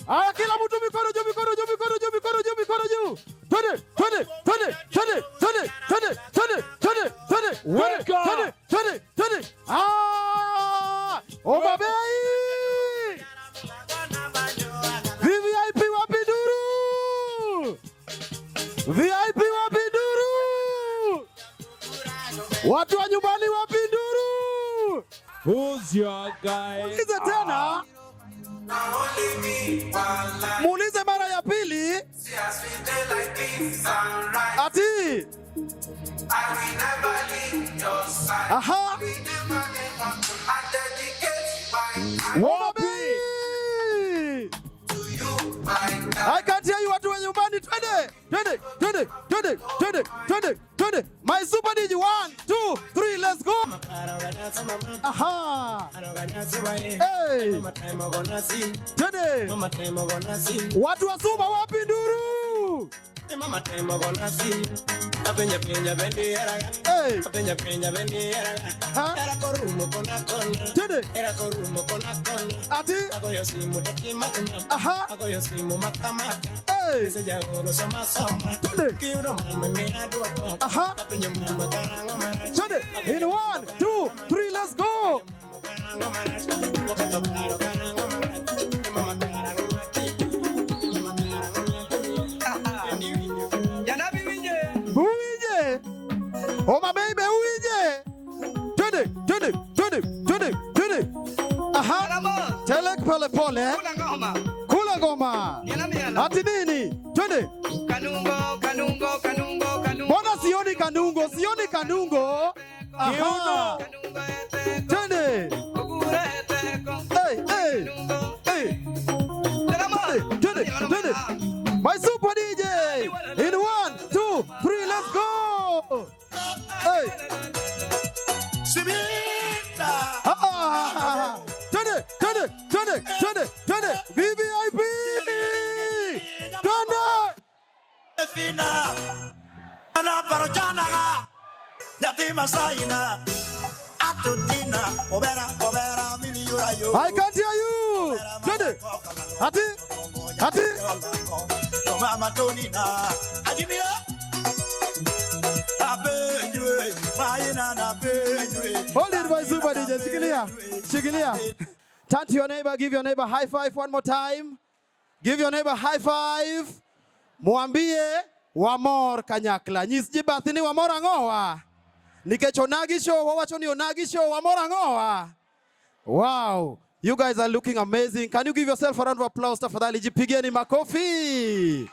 Aya, kila mtu mikono juu, mikono juu, mikono juu, mikono juu, mikono juu. Twende, twende, twende, twende, twende, twende, twende, twende, twende, twende, Weka. Twende, twende, twende. Ah! Homa Bay! VVIP, wapi nduru? VIP, wapi nduru? Watu wa nyumbani, wapi nduru? Who's your guy? Muulize tena. Muulize mara ya pili. Ati. Aha. Homa Bay! I can't hear you, watu wa nyumbani. Twende, twende, twende, twende, twende, twende, twende. My super DJ, one, two, three, let's go. Aha. Hey. Twende. Watu wa Suba, wapi nduru? Hey. Ha? Twende. Ati. Aha. Hey. Twende. Aha. Twende. In one, two, three, let's go. Uwinje. Homa Bay be uwinje? Twende, twende, twende, twende, twende. Aha. Telek pole pole. Kula ngoma. Ati nini? Twende. Kanungo, kanungo, kanungo, kanungo. Mbona sioni kanungo? Sioni kanungo. Aha. Kanungo eteko, Twende. Ogure eteko. Hey, hey. Kanungo. Hey. Twende, twende, twende. My super DJ. In one, two, three, let's go. Hey. Ah. Twende, twende, twende, twende, twende. VVIP. Twende. Fina ana parochana nyathi masaina atutina obera obera miliyura yo. I can't hear you. Twende. Ati. Ati. Mama tonina ajibia abenjwe maina na benjwe. Hold it, my super DJ. Shikilia. Shikilia. Turn to your neighbor, give your neighbor high five one more time. Give your neighbor high five. Mwambie wamor kanyakla. Nyis ji bathi ni wamor ang'owa. Nikech Onagi Show, wawacho ni Onagi Show, wamor ang'owa. Wow. You guys are looking amazing. Can you give yourself a round of applause, tafadhali? Jipigeni makofi.